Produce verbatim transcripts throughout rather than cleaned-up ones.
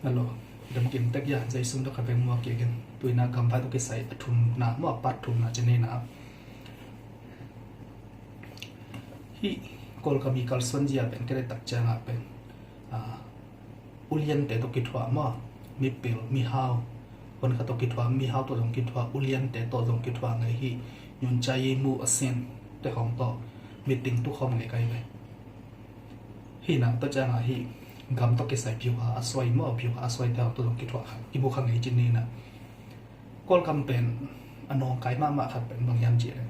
Hello, dam kim tek ya, Jesu min tawh khat veng muak kik in. Tuina gamvai tawh kisai a thumna maw, a part thumna ci ni na. Hih Kawlgam i kalsuan zia pen ka deih tak ciangah pen, ah, uliante tawh kithuah maw, mipil, mihau, hon khat tawh kithuah, mihau tawh zong kithuah, uliante tawh zong kithuah ngei hi. Nyun cai mu a sin te hong tawh meeting tu khawm ngei kai ve. Hih na tua ciangah hih gam tawh kisai biuha a suai maw, biuha a suai te hong tawh zong kithuah kha, kimu kha ngei ci ni na. Kawlgam pen a nawngkai mahmah khat pen bang hiam cih leh,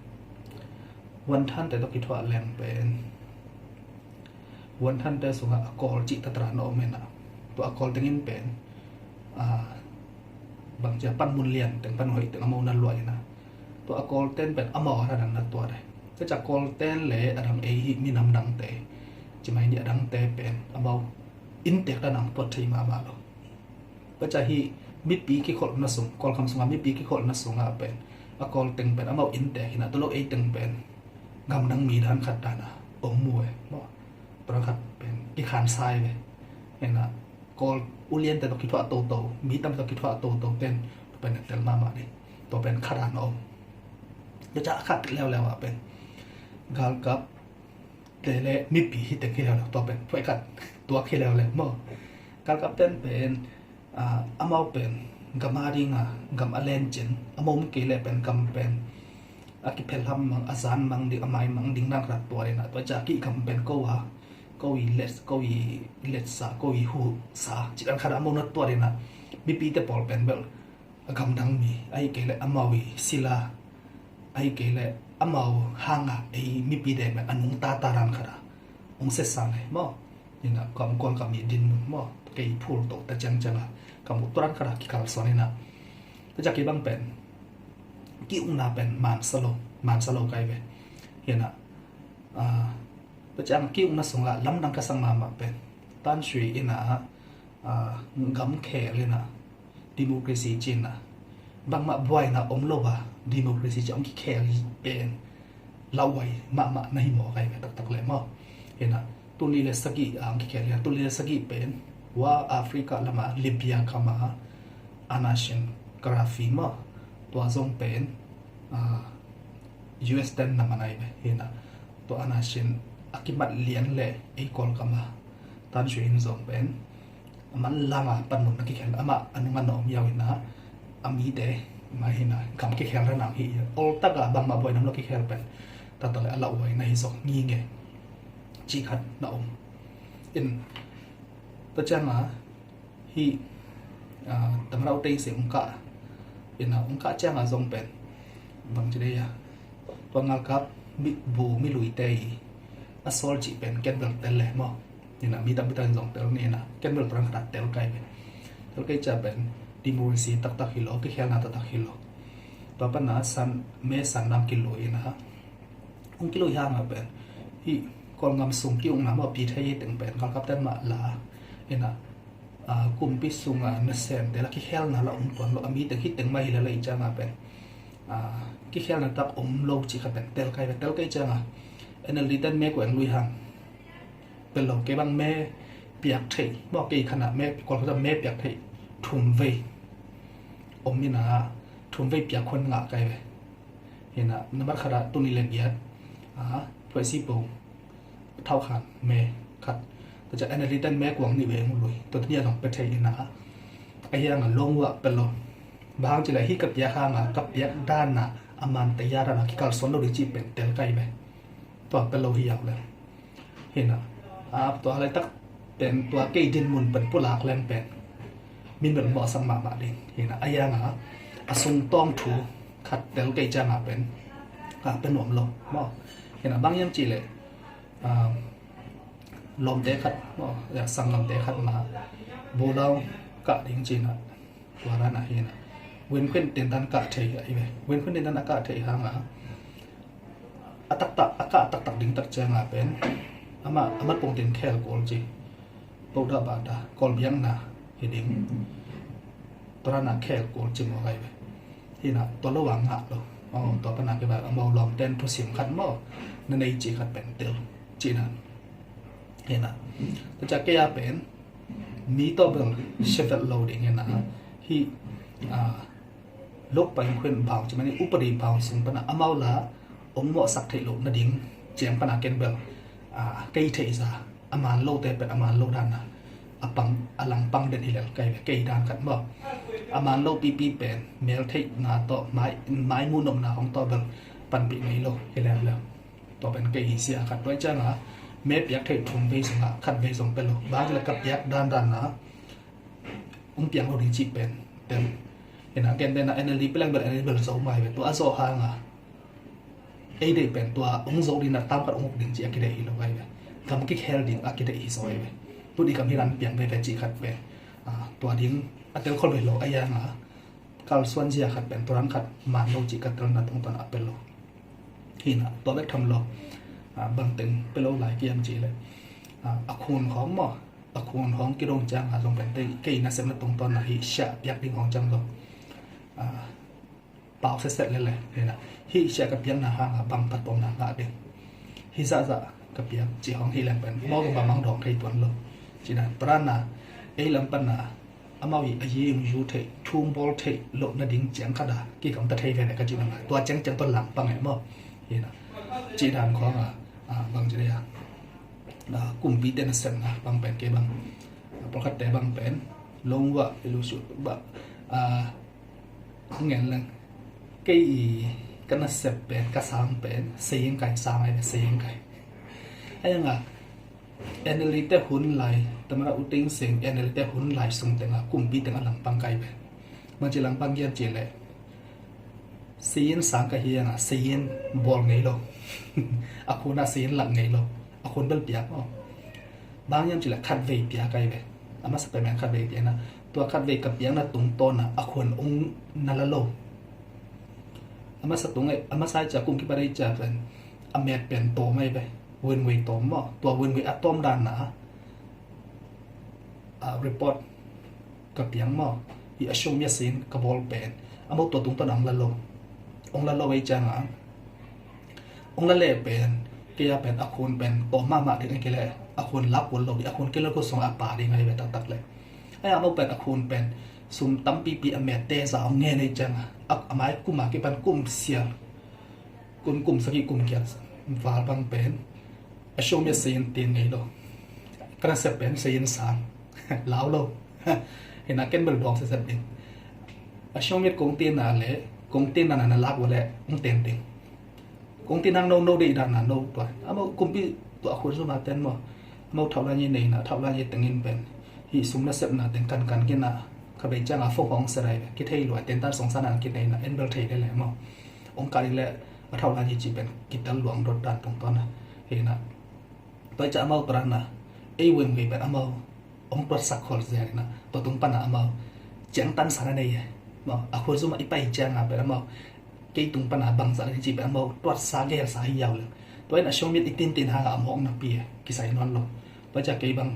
Wanthante tawh kithuah leng pen, Wanthante sungah a Kawl cih tatra na om hi na. Tua a Kawl teng in pen, ah, bang cia panmun lian teng, panhoih teng amau na luah hi na. Tua a Kawl ten pen amau a dang na tuat hi. Tua cia Kawl ten le a dang ei hih minam dangte, ci mai ni, a dangte pen amau inntek dan ang tuat thei mahmah lo. Tua cia hih mipi kikholhna sung, Kawlgam sungah mipi kikholhna sungah pen a Kawl teng pen amau inntek hi na, tua lo ei teng pen gamdang mi dan khat dan a om mu e maw. Tua dan khat pen kikhansa hi ve. Hi na, Kawl uliante tawh kithuah toto, mi tamte tawh kithuah toto ten tua pen a tel mahmah ding. Tua pen khat dan a om. Tua cia a khat leuleu ah pen galkap te le mipi hi teng hi leuleu, tua pen phuai khat tuak hi leuleu maw. Galkap ten pen, ah, amau pen gam a ding a, gam a lencin, amau om kei leh pen gam pen a kiphelham mang, a zan mang ding, a mai mang ding dan khat tuat hi na. Tua cia kih gam pen ko a, ko i let, ko i letsa, ko i husa cih dan khat amau na tuat hi na. Mipite pawl pen bel a gamdang mi, ahih kei leh amau i sila, ahih kei leh amau hanga ei mipite pen a nungta ta dan khat a hong sesa ngei maw. Hi na, Kawlgam i dinmun maw, kei phul to ta ciangciang a ka muh tua dan khat a kikalsuan hi na. Tua cia kei bang pen ki-ukna pen mansa lo, mansa lo kai ve. Hi na, ah, tua ciang ki-ukna sungah lamdang ka sak mahmah pen Than Shwe in a, ah, gam khel in a, democracy ci in a, bangmah buaina om lo a democracy ci hong kikhel hi pen lauhuai mahmah na hi mawk ai ve taktak leh maw. Hi na, tul nih le sagih a hong kikhel hi na, tul nih le sagih pen hua Africa lama Libya gama Anashim Gaddafi maw, tua zong pen, ah, U S ten na man ai ve. Hi na, tua Anashim a kimat lian le ei Kawlgam a Than Shwe in zong pen a manlang a panmun na kikhel, amah a nung a na om yau hi na, a mite mah hi na, gam kikhel dan ang hi. Oltak a bangmah buaina om lo kikhel pen taktak leh a lauhuai na hi zaw ngei ngei cih khat na om in. Tua ciang a hih, ah, Tamada U Thein Sein hong kah in a, hong kah ciang a zong pen bang ci dei a, tua ngalkap mi, bu miluite i a sawl cih pen ken bel tel le maw. Hi na, mi tampi takin zong tel ni na, ken bel tua dan khat a tel kai ve. Tel kai cia pen democracy taktak hi lo, kikhelna taktak hi lo. Tua pan a san, me san dang kilui in a, hong kilui hang a pen hih Kawlgam sung ki-ukna maw, pi thei hi teng pen galkap ten mah la in a, ah, kumpi sungah nasemte la kikhelna la om tuan lo, a mi teng hi teng mah hi le la i ciang a pen, ah, kikhelna tak om lo cih khat pen tel kai ve. Tel kai ciang a N L D ten me kuang lui hang, pel lo, kei bang me piak thei maw, kei khan a me, Kawlgam me piak thei thum vei om in a, thum vei piak khun ngah kai ve. Hi na, nambat khat a tul nih le giat, ah, phuaisi po, thau khan me khat. Tua cia N L D ten me kuang nih vei hong lui. Tua tuni a zong pe thei hi na. Ahi hang a lawng uh a pe lo. Bang hang cih leh hih ka piak hang a, ka piak dan a, a man taya dan a kikalsuan lo ding cih pen tel kai ve. Tua pe lo hi yau le. Hi na, a, tua laitak pen tua kei dinmun pen pulak leng pen min bel mawhsak mahmah ding. Hi na, ahi hang a, a sungtawng thu khat tel kei ciang a pen, a, pe nuam lo maw. Hi na, bang hiam cih leh, ah, lawmte khat maw, ya, sanggamte khat mah Bo Daung kah ding ci in a, tua dan a hi na, Win Khuin Tin Tan kah thei ahi ve. Win Khuin Tin Tan a kah thei hang a, a taktak, a kah taktak ding tak ciang a pen amah a mat pongtin khel kul ci. Buddha bada, Kawl biakna hi ding. Tua dan a khel kul ci mawk ahi ve. Hi na, tua lo a ngah lo. Aw, tua pan a kei bang amau lawmten thusim khat maw, na nei cih khat pen tel ci na. Hi na, tua cia kei a pen Mi tawh bel siavet lo ding hi na, hih, ah, Lok Paing Khuen Bang ci mani upadi bang sung pana amau la ong mawhsak theih loh nading ciang pana ken bel, ah, kei theihsa a man lote pen a man lo dana a pang, a langpang den hi lel kai ve, kei dan khat maw. A man lo pipi pen mel theihna tawh mai, mai muh nopna hong tawh bel panpih ngei lo hi lel lel. Tua pen kei hi sia khat tuai cianga me piak theih thum vei sungah khat vei zong pe lo. Bang le ka piak dandan na ong piang lo ding cih pen ten. Ina gen den a N L D peleng bel N L D bel zo mai ve, tua a zo hanga ei deih pen tua ong zo ding a tam khat ong uk ding cih a kideih hi lo ai ve. Gam kikhel ding a kideih hi zo ai ve. Tuni gam hi ran piang veve cih khat ve. Ah, tua ding a tel khol ve lo a ianga kalsuan zia khat pen tua ran khat man lo cih ka telna tungtawn a pe lo. Hina tua bek tham lo. Ah, bangteng pe lo lai kiam cih le, ah, a khun khawng maw, a khun khawng kidong cianga zong pen tei kei nasepna tungtawn na hi siah piak ding khawng ciang zong, ah, pau setset lele. Hina hih siah ka piakna hanga bang phattuamna ngah ding, hih zahzah ka piak cih hawng hi leng pen maw zong bang mang dawng thei tuan lo. Cina prana ei lam pana amau i a ying yu theih thum bawl theih loh nading ciang khata kikamta thei vele ka cina tua ciang ciang tua langpang e maw. Hina cih dan khawng a, ah, bang ci dei a, ah, kumpi te nasepna bang pen kei bang, ah, pawlkhatte bang pen long wah ilusu bah, ah, ngen leng kei i ka nasep pen ka sang pen seying kai sang ai ve seying kai. Ai anga N L D te hun lai tamara uting seng N L D te hun lai sung tenga kumpi tenga langpang kai ve. Bang ci langpang kiam ci le seying sang ka hi anga seying bawl ngei lo. A khun a seying lak ngei lo. A khun bel piak aw. Bang yam ci le khat vei piak ai ve. A masa pen khat vei piak na tua khat vei ka piakna tungtawn a a khun ong na la lo. A masa tung ai a masa ai cia kum kipat ai cia pen a met pen tawm ai ve. Wen wei tawm maw tua wen wei a tawm dan na a report ka piang maw. Hi a siong mia sin ka bawl pen a mau tua tungtawn a ong la lo. Ong la lo ei cianga ong la le pen kei a pen a khun pen tawm mahmah ding a kile a khun lak kul lo ding a khun kile kul song a pa ding ai ve taktak le. Ai a mau pen a khun pen sum tampipi a mette za ong ngen ei cianga a mai kum a kipan kum sial kun kum saki kum kiat val bang pen a siong mia sin tin ngei lo. Ka nasep pen seying sang lau lo. Hina ken bel dawng sesep ding. A siong mit kong tin na le kong tin na na lak wa le ong ten ding. Kong tin nang no no dei dan na no tua a mau kumpi tua a khun suma ten maw. A mau thauh la nyi nei na thauh la nyi tengin pen hi sum nasepna teng kankan kina ka bei cianga fong hong serai kithei lua ten tan song sana kinei na en bel thei le le maw. Ong kari le a thauh la nyi ci pen kitel luang dot dan tungtawn na. Hina tua i ca amau tua na ei weng wei pen amau ong tuatsak khol zia na tua tung pana amau ciang tan sana nei e. Maw a khol zuma i pai cianga pen amau kei tung pana bangsa ni ci pen amau tuatsa gelsa hi yau le. Tua in a siong mit i tin tin hanga amau ong na pi e kisai non lo. Tua i ca kei bang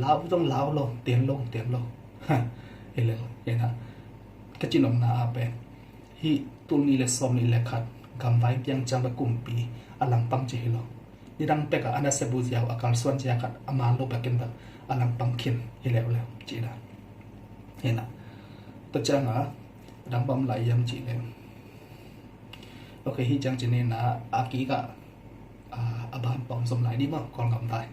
lau zong lau lo ten lo ten lo. Hi le hina ka ci nong na a pen hi tul ni le sawm ni le khat gamvai piang ciang le kumpi a langpang ci hi lo. Nidang pek a ana sebu ziau a kalsuan zia khat a man lo pek in bel a langpang khin hi leuleu ci dan. Hina tua cianga dang bam lai yam ci le. Ok hi ciang ci nina a kik a a ban pawm zom lai ni maw Kawlgam vai.